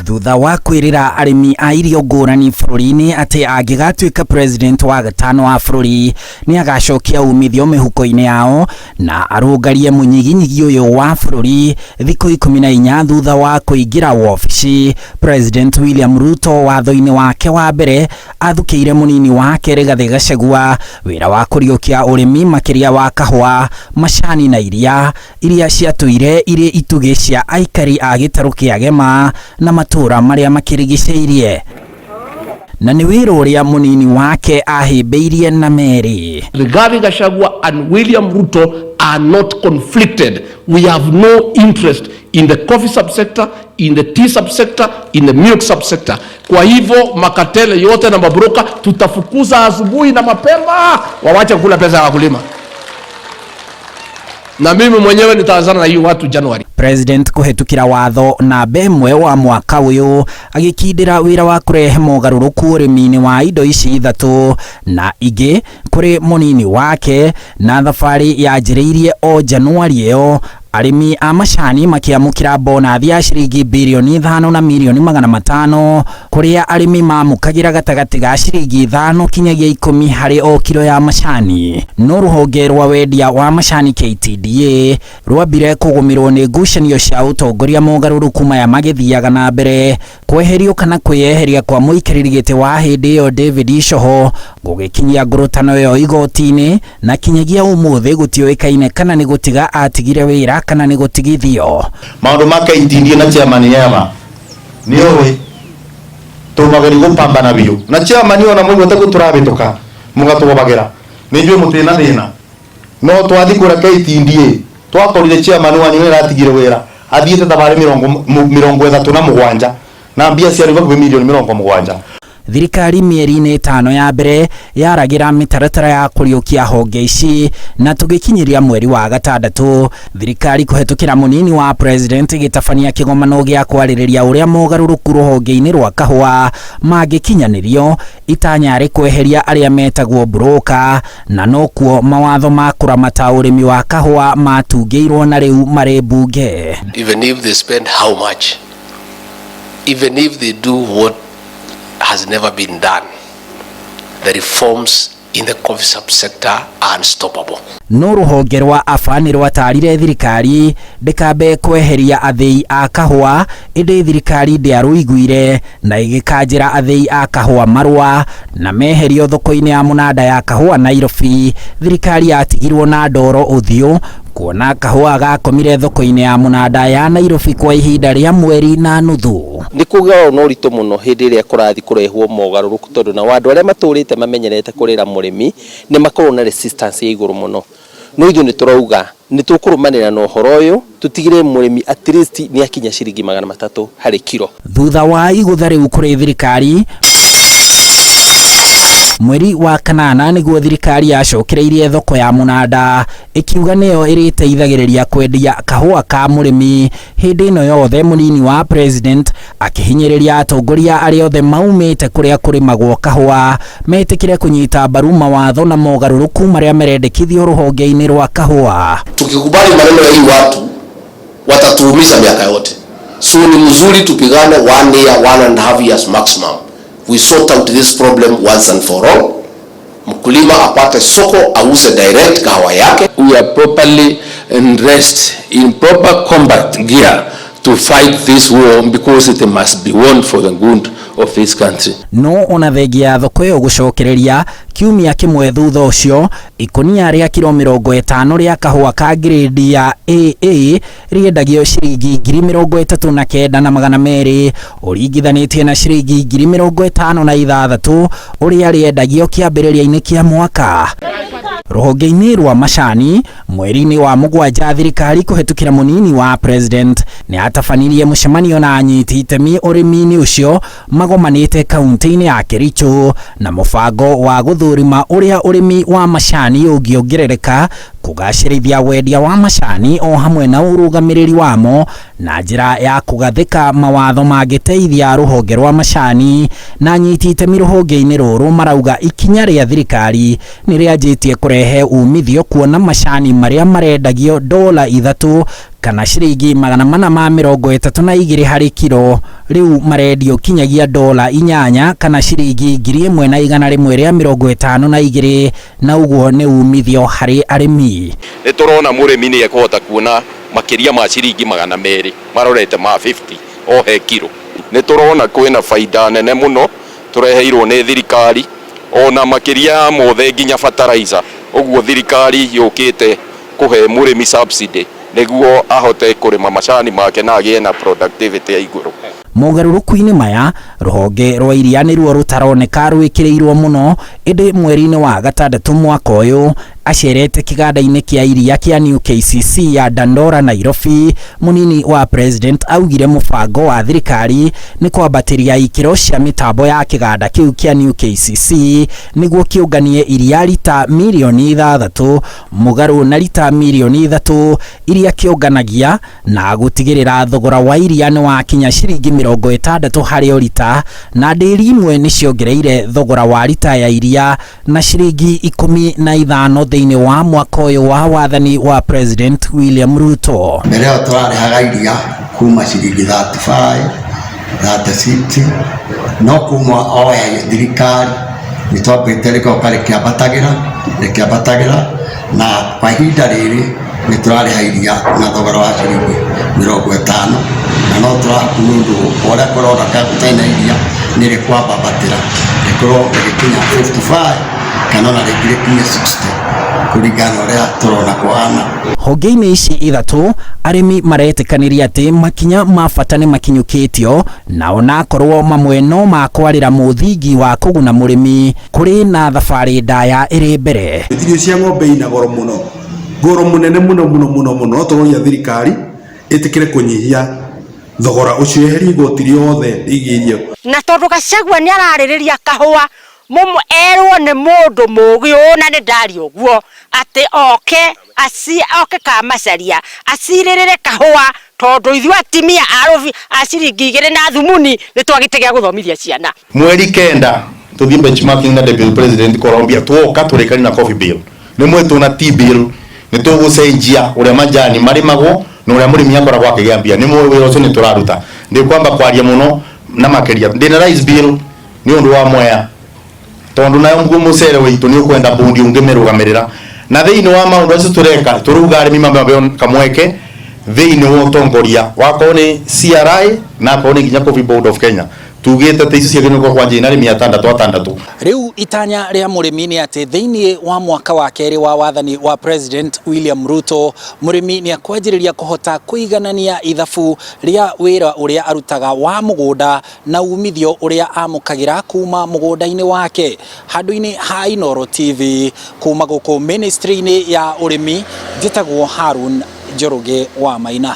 Thutha wa kwĩrĩra arĩmi a irio ngũrani bũrũri-inĩ atĩ angĩgatuĩka president wa gatano wa bũrũri nĩ agacokia umithio mĩhuko-inĩ yao na arũngarie mũnyiginyigi ũyũ wa bũrũri thikũ 14 thutha wa kũingĩra wobici, President William Ruto watho-inĩ wake wa mbere athukĩire mũnini wake Rigathĩ Gachagua wĩra wa kũriũkia ũrĩmi makĩria wa kahũa, macani na iria iria ciatũire irĩ itugĩ cia aikari a gĩtarũ kĩa Gema na matũũra marĩa makĩrigicĩirie, na nĩ wĩra ũrĩa mũnini wake ahĩmbĩirie na merĩ. Rigathi Gachagua and William Ruto are not conflicted. We have no interest in the coffee subsector, in the tea subsector, in the milk subsector. Kwa hivyo macartel yote na mabroker tutafukuza asubuhi na mapema, wawache kula pesa ya wakulima. Na mimi mwenyewe nitaanzana na hiyo watu January. President kũhetũkĩra watho namba 1 wa mwaka ũyũ agĩkindĩra wĩra wa kũrehe mogarũrũku ũrĩmi-inĩ wa indo ici ithatũ na ingĩ kũrĩ mũnini wake, na thabarĩ yanjĩrĩirie o Januari ĩyo arĩmi a macani makĩamũkĩra bonathi ya ciringi birioni 5 na mirioni 500, kũrĩa arĩmi mamũkagĩra gatagatĩ ga ciringi 5 kinyagia 10 harĩ o kiro ya macani. No rũhonge rwa wendia wa macani KTDA rwambire kũgũmĩrwo nĩ ngucanio cia ũtongoria mogarũrũku maya magĩthiaga na mbere, kweherio kana kwĩyeheria kwa mũikarĩri gĩtĩ wa hĩndĩ ĩyo David Icoho gũgĩkinyia ngũrũtano ĩyo igoti-inĩ, na kinyagia ũmũthĩ gũtiũĩkaine kana nĩ gũtiga atigire wĩra kana nĩ gũtigithio. Maũndũ ma KTDA na chairman yema nĩ ũĩ tũmageri gũpambana biũ na chairman, ona mũigua ta tũrabĩtũka mũgatũgobagĩra nĩ njũĩ mũtirĩ na thĩna, no twathi kũrĩa KTDA twakorire chairman wanyu nĩ aratigire wĩra athiĩte thabarĩ 37 na mbia ciarĩ hakuhĩ mirioni 70. Thirikari mĩeri-inĩ 5 ya mbere yaragĩra mĩtaratara ya kũriũkia honge ici, na tũgĩkinyĩria mweri wa gatandatũ thirikari kũhetũkĩra mũnini wa president ĩgĩtabania kĩgomano gĩa kwarĩrĩria ũrĩa mogarũrũku rũhonge-inĩ rwa kahũa mangĩkinyanĩrio, itanya rĩ kweheria arĩa metagwo broker, na nokuo mawatho ma kũramata ũrĩmi wa kahũa matungĩirwo na rĩu marĩ mbunge. Even if they spend how much, even if they do what has never been done, the reforms in the coffee subsector are unstoppable. No rũhonge rwa AFA nĩ rwatarire thirikari ndĩkambe kweheria athĩi a kahũa, ĩndĩ thirikari ndĩarũiguire na ĩgĩkanjĩra athĩi a kahũa marũa na meherio thoko-inĩ ya mũnanda ya kahũa Nairobi. Thirikari yatigirwo na ndoro ũthiũ kuona kahũa gakomire thoko-inĩ ya mũnanda ya Nairobi kwa ihinda rĩa mweri na nuthu. Nĩ kũgĩaga na ũritũ mũno hĩndĩ ĩrĩa kũrathiĩ kũrehwo mogarũrũku, tondũ nao andũ arĩa matũrĩte mamenyerete kũrĩra mũrĩmi nĩ makoragwo na resistance ya igũrũ mũno. No ithuĩ nĩ tũrauga nĩ tũkũrũmanĩra na ũhoro ũyũ tũtigĩrĩre mũrĩmi at least nĩ akinya ciringi 300 harĩ kiro. Thutha wa igũtha rĩu kũrĩ thirikari, mweri wa kanana nĩguo thirikari yacokereirie thoko ya mũnanda ĩkiuga nĩyo ĩrĩteithagĩrĩria kwendia kahũa ka mũrĩmi. Hĩndĩ ĩno yothe mũnini wa president akĩhinyĩrĩria atongoria arĩa othe maumĩte kũrĩa kũrĩmagwo kahũa metĩkĩre kũnyita mbaru mawatho na mogarũrũku marĩa marendekithio rũhonge-inĩ rwa kahũa. Tukikubali maneno ya hii watu watatuumiza miaka yote, so ni mzuri tupigane one year, 1.5 years maximum. We sort out this problem once and for all. Mkulima apate soko, auze direct kahawa yake. We are properly dressed in proper combat gear to fight this war because it must be won for the good of this country. No ona thengia ya thoko ĩyo gũcokereria kiumia kĩmwe thutha ũcio, ikũnia rĩa kiro 50 rĩa kahũa ka grade ya AA rĩendagio ciringi 39,200 ũringithanĩtie na ciringi 56,000 ũrĩa rĩendagio kĩambĩrĩria-inĩ kĩa mwaka. Rũhonge-inĩ rwa macani, mweri-inĩ wa mũgwanja thirikari kũhetũkĩra mũnini wa president nĩ atabanirie mũcemanio na anyiti itemi ũrĩmi-inĩ ũcio magomanĩte kaunti-inĩ ya Kericho na mũbango wa gũthũrima ũrĩa ũrĩmi wa macani ũngĩongerereka, kũgacĩrithia wendia wa macani o hamwe na ũrũgamĩrĩri wamo. Na njĩra ya kũgathĩka mawatho mangĩteithia rũhonge rwa macani, na anyiti itemi rũhonge-inĩ rũrũ marauga ikinya rĩa thirikari nĩ rĩanjĩtie kũrehe umithio, kuona macani marĩa marendagio $3 kana ciringi 432 harĩ kiro rĩu marendio kinyagia $8 kana ciringi 1152, na ũguo nĩ umithio harĩ arĩmi. Nĩ tũrona mũrĩmi nĩ ekũhota kuona makĩria ma ciringi 200 marorete ma 50 o he kiro. Nĩ tũrona kwĩna baida nene mũno tũreheirwo nĩ thirikari, ona makĩria ya mothe nginya fertilizer. Ũguo thirikari yũkĩte kũhe mũrĩmi subsidy nĩguo ahote kũrĩma macani make na agĩe na productivity ya igũrũ. Mogarũrũku-inĩ maya, rũhonge rwa iria nĩruo rũtaroneka rwĩkĩrĩirwo mũno, ĩndĩ mweri-inĩ wa gatandatũ mwaka ũyũ acerete kĩganda-inĩ kĩa iria kĩa New KCC ya Dandora Nairobi, mũnini wa president augire mũbango wa thirikari nĩ kwambatĩria ikĩro cia mĩtambo ya kĩganda kĩu kĩa New KCC nĩguo kĩũnganie iria rita mirioni 6 mũgarũ na rita mirioni 3 iria kĩũnganagia, na gũtigĩrĩra thogora wa iria nĩ wakinya ciringi 60 harĩ o rita, na ndĩri imwe nĩ ciongereire thogora wa rita ya iria na ciringi 15 thĩinĩ wa mwaka ũyũ wa wathani wa President William Ruto. Mbere ĩyo tũrarĩhaga iria kuma ciringi 35, 36, no kuma oya thirikari nĩ twambĩte rĩgoka rĩkĩambatagĩra, na kwa ihinda rĩrĩ nĩ tũrarĩha iria na thogora wa ciringi 50, na no tũraku nĩ ũndũ ũrĩa kũrona gũtarĩ na iria nĩ rĩkwambatĩra rĩkorwo rĩgĩkinya 55 kana ona rĩngĩ rĩkinye 60 kũringana na ũrĩa tũrona kũhana. Honge-inĩ ici ithatũ, arĩmi maretĩkanĩria atĩ makinya ma bata nĩ makinyũkĩtio, na onakorwo mamwe no makwarĩra mũthingi wa kũguna mũrĩmi, kũrĩ na thabarĩ ndaya ĩrĩ mbere. Irio cia ng'ombe ina goro mũno, goro mũnene mũno mũno mũno mũno, tũroria thirikari ĩtĩkĩre kũnyihia thogora ũcio, eherie igoti rĩothe rĩgiĩ irio. Na tondũ Gachagua nĩ ararĩrĩria kahũa, mũmũ erwo nĩ mũndũ mũũgĩ ũũ, na nĩ ndaria ũguo atĩ oke Kamacharia acirĩrĩre kahũa, tondũ ithuĩ atimia a ciringi 2 na thumuni nĩ twagĩte gĩa gũthomithia ciana. Mweri 9 tuthie benchmarking na Deputy President Colombia, tuoka turikani na coffee bill ni mwetu na tea bill, ni tugucenjia uria majani marimagwo na uria murimi akoragwo akigĩa mbia. Ni mwe wira ucio ni turaruta, ndi kwamba kwaria muno na makiria ndina rice bill ni undu wa Mwea, tondu nayo mucere witu ni ukwenda bundi ungimirugamirira. Na thiini wa maundu acio tureka turuga arimi mambe kamweke thiini wa utongoria wakorwo ni CRI na akorwo ni nginya Coffee Board of Kenya, tugite ati icio ciagĩrĩirwo kwanjia na arĩmi atandatũ atandatũ. Rĩu itanya rĩa mũrĩmi nĩ atĩ thĩinĩ wa mwaka wa kerĩ wa wathani wa President William Ruto, mũrĩmi nĩ akwanjĩrĩria kũhota kũiganania ithabu rĩa wĩra ũrĩa arutaga wa mũgũnda na umithio ũrĩa amũkagĩra kuma mũgũnda-inĩ wake. Handũ-inĩ ha Inooro TV, kuma gũkũ ministry-inĩ ya ũrĩmi, njĩtagwo Harun Njoroge wa Maina.